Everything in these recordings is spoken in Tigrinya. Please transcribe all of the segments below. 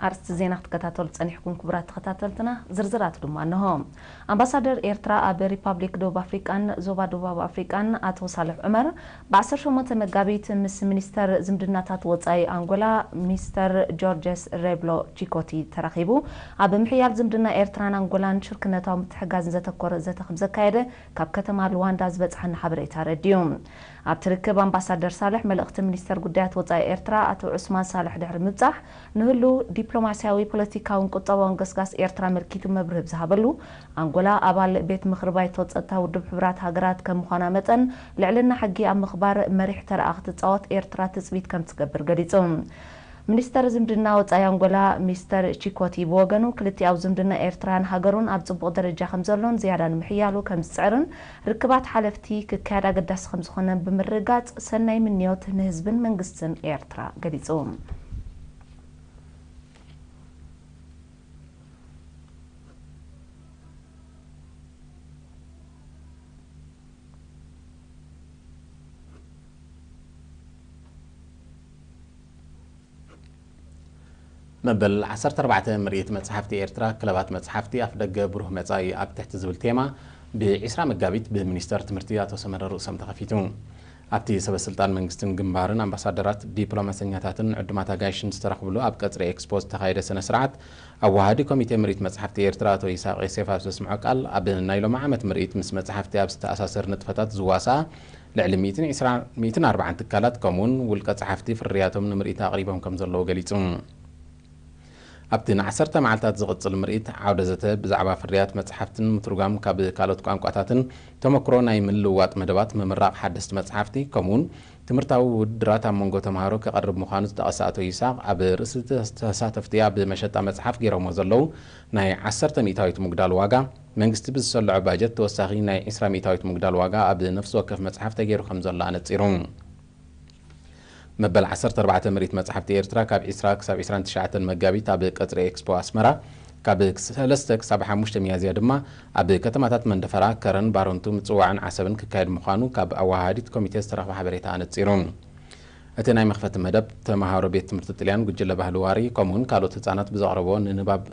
ኣርስቲ ዜና ክትከታተሉ ጸኒሕኩም ክቡራት ተኸታተልትና፣ ዝርዝራቱ ድማ እንሆ። ኣምባሳደር ኤርትራ ኣብ ሪፓብሊክ ደቡብ ኣፍሪቃን ዞባ ደቡባዊ ኣፍሪቃን ኣቶ ሳልሕ ዑመር ብ ዓሰርተ ሸሞንተ መጋቢት ምስ ሚኒስተር ዝምድናታት ወጻኢ ኣንጎላ ሚስተር ጆርጀስ ሬብሎ ቺኮቲ ተራኺቡ። ኣብ ምሕያል ዝምድና ኤርትራን ኣንጎላን ሽርክነታዊ ምትሕጋዝን ዘተኮረ ዘተ ከም ዘካየደ ካብ ከተማ ሉዋንዳ ዝበጽሓና ሓበሬታ ኣረዲኡ። ኣብቲ ርክብ ኣምባሳደር ሳልሕ መልእኽቲ ሚኒስተር ጉዳያት ወጻኢ ኤርትራ ኣቶ ዑስማን ሳልሕ ድሕሪ ምብጻሕ፣ ንህሉ ዲፕሎማስያዊ፣ ፖለቲካውን ቁጠባውን ገስጋስ ኤርትራ ኣመልኪቱ መብርሂ ብዝሃበሉ፣ ኣንጎላ ኣባል ቤት ምኽሪ ባይቶ ጸጥታ ውድብ ሕቡራት ሃገራት ከም ምዃና መጠን፣ ልዕልና ሕጊ ኣብ ምኽባር መሪሕ ተረኣ ክትጻወት ኤርትራ ትጽቢት ከም ትገብር ገሊጹ። ሚኒስተር ዝምድና ወጻኢ ኣንጎላ ሚስተር ቺኮቲ ብወገኑ፣ ክልቲኣዊ ዝምድና ኤርትራን ሃገሩን ኣብ ጽቡቕ ደረጃ ከም ዘሎን ዝያዳ ንምሕያሉ ከም ዝጽዕርን፣ ርክባት ሓለፍቲ ክካየድ ኣገዳሲ ከም ዝኾነ ብምርግጋጽ፣ ሰናይ ምንዮት ንህዝብን መንግስትን ኤርትራ ገሊጹ። መበል ዓሰርተ ኣርባዕተ ምርኢት መጽሓፍቲ ኤርትራ፣ ክለባት መጽሓፍቲ ኣፍደገ ብሩህ መጻኢ ኣብ ትሕቲ ዝብል ቴማ፣ ብ ዒስራ መጋቢት ብሚኒስተር ትምህርቲ ኣቶ ሰመረ ርእሶም ተኸፊቱ። ኣብቲ ሰበ ስልጣን መንግስትን ግንባርን፣ ኣምባሳደራት፣ ዲፕሎማሰኛታትን ዕዱማት ኣጋይሽን ዝተረኽብሉ ኣብ ቀጽሪ ኤክስፖ ዝተኻየደ ስነ ስርዓት፣ ኣዋሃዲ ኮሚቴ ምርኢት መጽሓፍቲ ኤርትራ ኣቶ ይስሐቅ ዮሴፍ ኣብ ዘስምዖ ቃል፣ ኣብ ናይ ሎሚ ዓመት ምርኢት ምስ መጽሓፍቲ ኣብ ዝተኣሳሰር ንጥፈታት ዝዋስኣ ልዕሊ ሚእትን ዒስራን ሚእትን ኣርባዓን ትካላት ከምኡውን ውልቀ ጸሓፍቲ ፍርያቶም ንምርኢት ኣቕሪቦም ከም ዘለዉ ገሊጹ። ኣብቲ ንዓሰርተ መዓልታት ዝቕጽል ምርኢት ዓውደ ዘተ ብዛዕባ ፍርያት መጽሓፍትን ምትርጓም ካብ ካልኦት ቋንቋታትን ተመክሮ ናይ ምልውዋጥ መደባት፣ ምምራቕ ሓደስቲ መጽሓፍቲ ከምኡውን ትምህርታዊ ውድድራት ኣብ መንጎ ተምሃሮ ክቐርብ ምዃኑ ዝጠቐሰ ኣቶ ይስሐቅ፣ ኣብ ርእሲ ተሳተፍቲ ኣብ መሸጣ መጽሓፍ ገይሮሞ ዘለዉ ናይ ዓሰርተ ሚእታዊት ምጉዳል ዋጋ፣ መንግስቲ ብዝሰልዖ ባጀት ተወሳኺ ናይ ዒስራ ሚእታዊት ምጉዳል ዋጋ ኣብ ነፍሲ ወከፍ መጽሓፍ ተገይሩ ከም ዘሎ ኣነጺሩ። መበል ዓሰርተ ኣርባዕተ ምርኢት መጽሓፍቲ ኤርትራ ካብ ዒስራ ክሳብ ዒስራን ትሽዓተን መጋቢት ኣብ ቀጽሪ ኤክስፖ ኣስመራ፣ ካብ ሰለስተ ክሳብ ሓሙሽተ ሚያዝያ ድማ ኣብ ከተማታት መንደፈራ፣ ከረን፣ ባረንቱ፣ ምጽዋዕን ዓሰብን ክካየድ ምዃኑ ካብ ኣወሃሃዲት ኮሚቴ ዝተረኽበ ሓበሬታ ኣነጺሩ። እቲ ናይ መኽፈቲ መደብ፣ ተመሃሮ ቤት ትምህርቲ ጥልያን፣ ጉጅለ ባህሊ ዋሪ፣ ከምኡውን ካልኦት ህጻናት ብዘቕረብዎ ንንባብ፣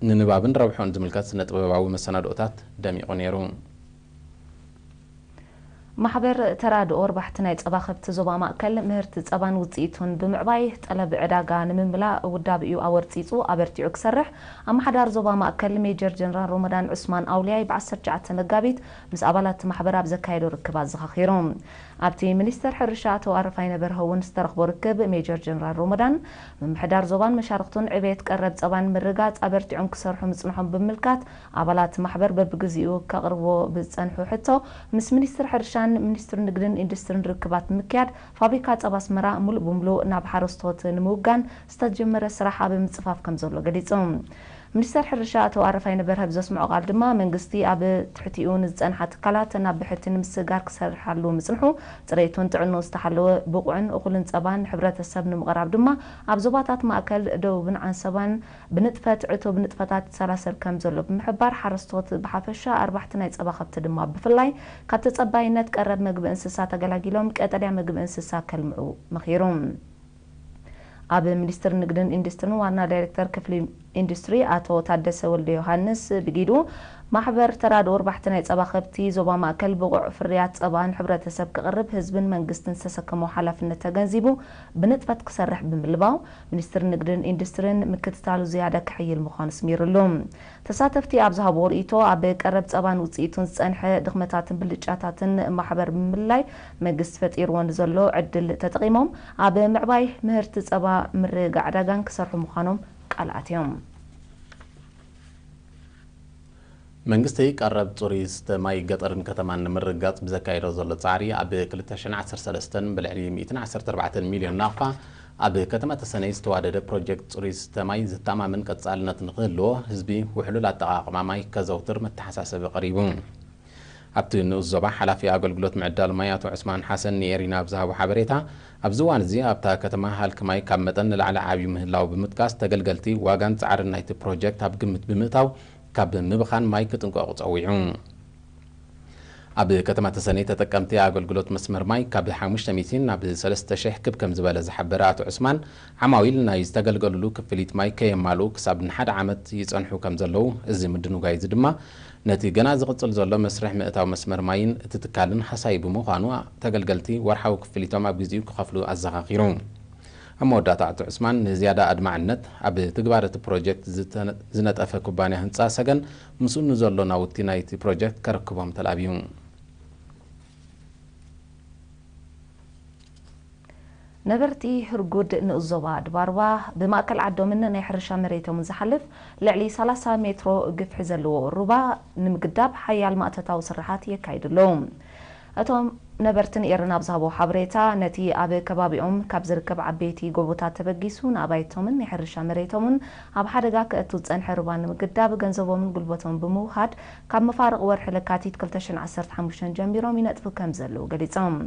ንንባብን ረብሖን ዝምልከት ስነ ጥበባዊ መሰናድኦታት ደሚቑ ነይሩ። ማሕበር ተራድኦ ኣርባሕቲ ናይ ጸባ ከብቲ ዞባ ማእከል ምህርቲ ጸባን ውጽኢቱን ብምዕባይ ጠለብ ዕዳጋ ንምምላእ ውዳቤኡ ኣወርጺጹ ኣበርቲዑ ክሰርሕ ኣመሓዳሪ ዞባ ማእከል ሜጀር ጀነራል ሮመዳን ዑስማን ኣውልያይ ብ ዓሰርተ ትሽዓተ መጋቢት ምስ ኣባላት ማሕበር ኣብ ዘካየዶ ርክብ ኣዘኻኺሩ። ኣብቲ ሚኒስተር ሕርሻ ኣቶ ኣረፋይነ በርሀ እውን ዝተረኽቦ ርክብ፣ ሜጀር ጀነራል ሮመዳን፣ ምምሕዳር ዞባን መሻርኽቱን ዕቤት ቀረብ ጸባን ምርጋጽ ኣበርቲዖም ክሰርሑ ምጽንሖም ብምምልካት፣ ኣባላት ማሕበር በብግዚኡ ከቕርብዎ ብዝጸንሑ ሕቶ፣ ምስ ሚኒስትሪ ሕርሻን ሚኒስትሪ ንግድን ኢንዱስትሪን ርክባት ብምክያድ፣ ፋብሪካ ጸባ ኣስመራ ሙሉእ ብሙሉእ ናብ ሓረስቶት ንምውጋን ዝተጀመረ ስራሕ ኣብ ምጽፋፍ ከም ዘሎ ገሊጹ። ሚኒስተር ሕርሻ ኣቶ ኣረፋይነ በርሀ ብዘስምዖ ቃል ድማ፣ መንግስቲ ኣብ ትሕቲኡ ንዝጸንሓ ትካላት ናብ ብሕቲ ንምስግጋር ክሰርሓሉ ምጽንሑ፣ ጽሬቱን ጥዕንኡ ዝተሓለወ ብቑዕን እኹልን ጸባ ንሕብረተሰብ ንምቕራብ ድማ ኣብ ዞባታት ማእከል፣ ደቡብን ዓንሰባን ብንጥፈት ዕቱብ ንጥፈታት ይሰላሰል ከም ዘሎ ብምሕባር፣ ሓረስቶት ብሓፈሻ፣ ኣርባሕቲ ናይ ጸባ ከብቲ ድማ ብፍላይ፣ ካብ ተጸባይነት ቀረብ መግቢ እንስሳ ተገላጊሎም ቀጠልያ መግቢ እንስሳ ከልምዑ መኺሩ። ኣብ ሚኒስትሪ ንግድን ኢንዱስትሪን ዋና ዳይሬክተር ክፍሊ ኢንዱስትሪ ኣቶ ታደሰ ወልደ ዮሃንስ ብጊዱ፣ ማሕበር ተራድኦ ኣርባሕቲ ናይ ጸባ ከብቲ ዞባ ማእከል ብቑዕ ፍርያት ጸባ ንሕብረተሰብ ክቕርብ ህዝብን መንግስትን ዝተሰከሞ ሓላፍነት ተገንዚቡ ብንጥፈት ክሰርሕ ብምልባው፣ ሚኒስትሪ ንግድን ኢንዱስትሪን ምክትታሉ ዝያዳ ከሕይል ምዃኑ ኣስሚሩሉ። ተሳተፍቲ ኣብ ዝሃብዎ ርእይቶ፣ ኣብ ቀረብ ጸባን ውጽኢቱን ዝጸንሐ ድኽመታትን ብልጫታትን ማሕበር ብምልላይ፣ መንግስቲ ፈጢርዎ ንዘሎ ዕድል ተጠቒሞም፣ ኣብ ምዕባይ ምህርቲ ጸባ ምርግጋዕ ዕዳጋን ክሰርሑ ምዃኖም ቃል ኣትዮም። መንግስቲ ቀረብ ጽሩይ ዝስተ ማይ ገጠርን ከተማን ንምርግጋጽ ብዘካየዶ ዘሎ ጻዕሪ፣ ኣብ ክልተ ሽሕን ዓሰርተ ሰለስተን ብልዕሊ ሚእትን ዓሰርተ ኣርባዕተን ሚልዮን ናቕፋ ኣብ ከተማ ተሰነይ ዝተዋደደ ፕሮጀክት ጽሩይ ዝስተ ማይ ዘተኣማምን ቀጻልነት ንኽህልዎ፣ ህዝቢ ውሕሉል ኣጠቓቕማ ማይ ከዘውትር መተሓሳሰቢ ቀሪቡ። ኣብቲ ንኡስ ዞባ፣ ሓላፊ ኣገልግሎት ምዕዳል ማይ ኣቶ ዑስማን ሓሰን ንኤሪና ኣብ ዝሃቦ ሓበሬታ፣ ኣብዚ እዋን እዚ ኣብታ ከተማ ሃልኪ ማይ ካብ መጠን ንላዕሊ ዓብዩ ምህላው ብምጥቃስ፣ ተገልገልቲ ዋጋን ጻዕርን ናይቲ ፕሮጀክት ኣብ ግምት ብምእታው፣ ካብ ምብኻን ማይ ክጥንቀቑ ጸዊዑ። ኣብ ከተማ ተሰነይ ተጠቀምቲ ኣገልግሎት መስመር ማይ ካብ ሓሙሽተ ሚእቲ ናብ ሰለስተ ሺሕ ክብ ከም ዝበለ ዝሓበረ ኣቶ ዑስማን፣ ዓማዊል ናይ ዝተገልገሉሉ ክፍሊት ማይ ከየማልኡ ክሳብ ንሓደ ዓመት ይጸንሑ ከም ዘለዉ፣ እዚ ምድንጓይ እዚ ድማ ነቲ ገና ዝቕጽል ዘሎ መስርሕ ምእታው መስመር ማይን እቲ ትካልን ሃሳዪ ብምዃኑ፣ ተገልገልቲ ወርሓዊ ክፍሊቶም ኣብ ግዜኡ ክኸፍሉ ኣዘኻኺሩ። ኣብ መወዳእታ ኣቶ ዑስማን ንዝያዳ ኣድማዕነት ኣብ ትግባረ እቲ ፕሮጀክት ዝተነ-፣ ዝነጠፈ ኩባንያ ህንጻ ሰገን ምስኡ ንዘሎ ናውቲ ናይቲ ፕሮጀክት ከረክቦም ተላብዩ። ነበርቲ ህርጉድ ንኡስ ዞባ ድባርባ ብማእከል ዓዶምን ናይ ሕርሻ መሬቶምን ዝሓልፍ ልዕሊ ሰላሳ ሜትሮ ግፍሒ ዘለዎ ሩባ ንምግዳብ ሓያል ማእቶታዊ ስርሓት የካይዱ ኣለዉ። እቶም ነበርትን ኤርን ኣብ ዝሃቦ ሓበሬታ፣ ነቲ ኣብ ከባቢኦም ካብ ዝርከብ ዓበይቲ ጎቦታት ተበጊሱ ንኣባይቶምን ናይ ሕርሻ መሬቶምን ኣብ ሓደጋ ከእቱ ዝጸንሐ ሩባ ንምግዳብ ገንዘቦምን ጉልበቶምን ብምውሃድ፣ ካብ መፋርቕ ወርሒ ለካቲት ክልተ ሽሕን ዓሰርተ ሓሙሽተን ጀሚሮም ይነጥፉ ከም ዘለዉ ገሊጾም።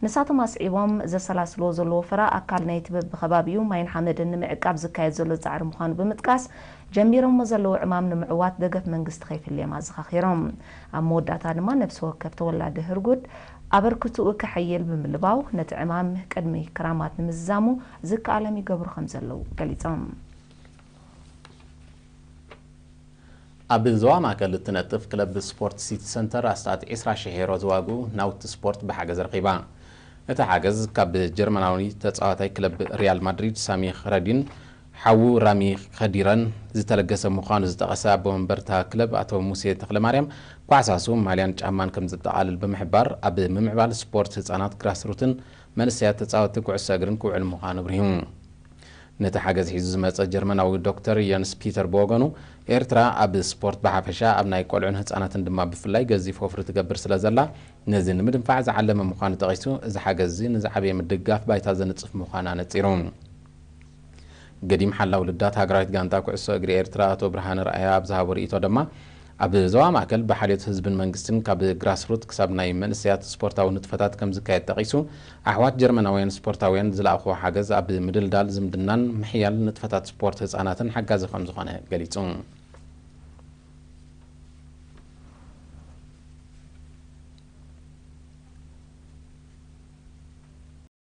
ንሳቶም ኣስዒቦም፣ ዘሰላስልዎ ዘለዉ ወፈራ ኣካል ናይቲ በብኸባቢኡ ማይን ሓመድን ንምዕቃብ ዝካየድ ዘሎ ጻዕሪ ምዃኑ ብምጥቃስ፣ ጀሚሮሞ ዘለዉ ዕማም ንምዕዋት ደገፍ መንግስቲ ከይፍለዮም ኣዘኻኺሮም። ኣብ መወዳእታ ድማ ነፍሲ ወከፍ ተወላዲ ህርጉድ ኣበርክትኡ ከሐይል ብምልባው፣ ነቲ ዕማም ቅድሚ ክራማት ንምዝዛሙ ዝከኣሎም ይገብሩ ከም ዘለዉ ገሊጾም። ኣብ ዞባ ማእከል እትነጥፍ ክለብ ስፖርት ሲቲ ሰንተር ኣስታት ዕስራ ሽሕ ዩሮ ዝዋግኡ ናውቲ ስፖርት ብሓገዝ ረኺባ። እቲ ሓገዝ ካብ ጀርመናዊ ተጻዋታይ ክለብ ሪያል ማድሪድ ሳሚ ኸረዲን ሓዉ ራሚ ኸዲረን ዝተለገሰ ምዃኑ ዝጠቐሰ ኣቦ መንበርታ ክለብ ኣቶ ሙሴ ተኽለማርያም፣ ኳዕሳሱ ማልያን ጫማን ከም ዘጠቓልል ብምሕባር፣ ኣብ ምምዕባል ስፖርት ህጻናት፣ ግራስሩትን መንእሰያት ተጻወትቲ ኩዕሶ እግርን ክውዕል ምዃኑ ኣብሪሁ። ነቲ ሓገዝ ሒዙ ዝመጸ ጀርመናዊ ዶክተር የንስ ፒተር ብወገኑ፣ ኤርትራ ኣብ ስፖርት ብሓፈሻ፣ ኣብ ናይ ቆልዑን ህጻናትን ድማ ብፍላይ ገዚፍ ወፍሪ ትገብር ስለ ዘላ፣ ነዚ ንምድንፋዕ ዝዓለመ ምዃኑ ጠቒሱ፣ እዚ ሓገዝ እዚ ንዝዓበየ ምድግጋፍ ባይታ ዘንጽፍ ምዃኑ ኣነጺሩ። ገዲም ሓላው ልዳት ሃገራዊት ጋንታ ኩዕሶ እግሪ ኤርትራ ኣቶ ብርሃነ ረኣያ ኣብ ዝሃቦ ርእይቶ ድማ፣ ኣብ ዞባ ማእከል ብሓልዮት ህዝብን መንግስትን ካብ ግራስሩት ክሳብ ናይ መንእሰያት ስፖርታዊ ንጥፈታት ከም ዝካየድ ጠቒሱ፣ ኣሕዋት ጀርመናውያን ስፖርታውያን ዝለኣኽዎ ሓገዝ ኣብ ምድልዳል ዝምድናን ምሕያል ንጥፈታት ስፖርት ህጻናትን ሓጋዚ ከም ዝኾነ ገሊጹ።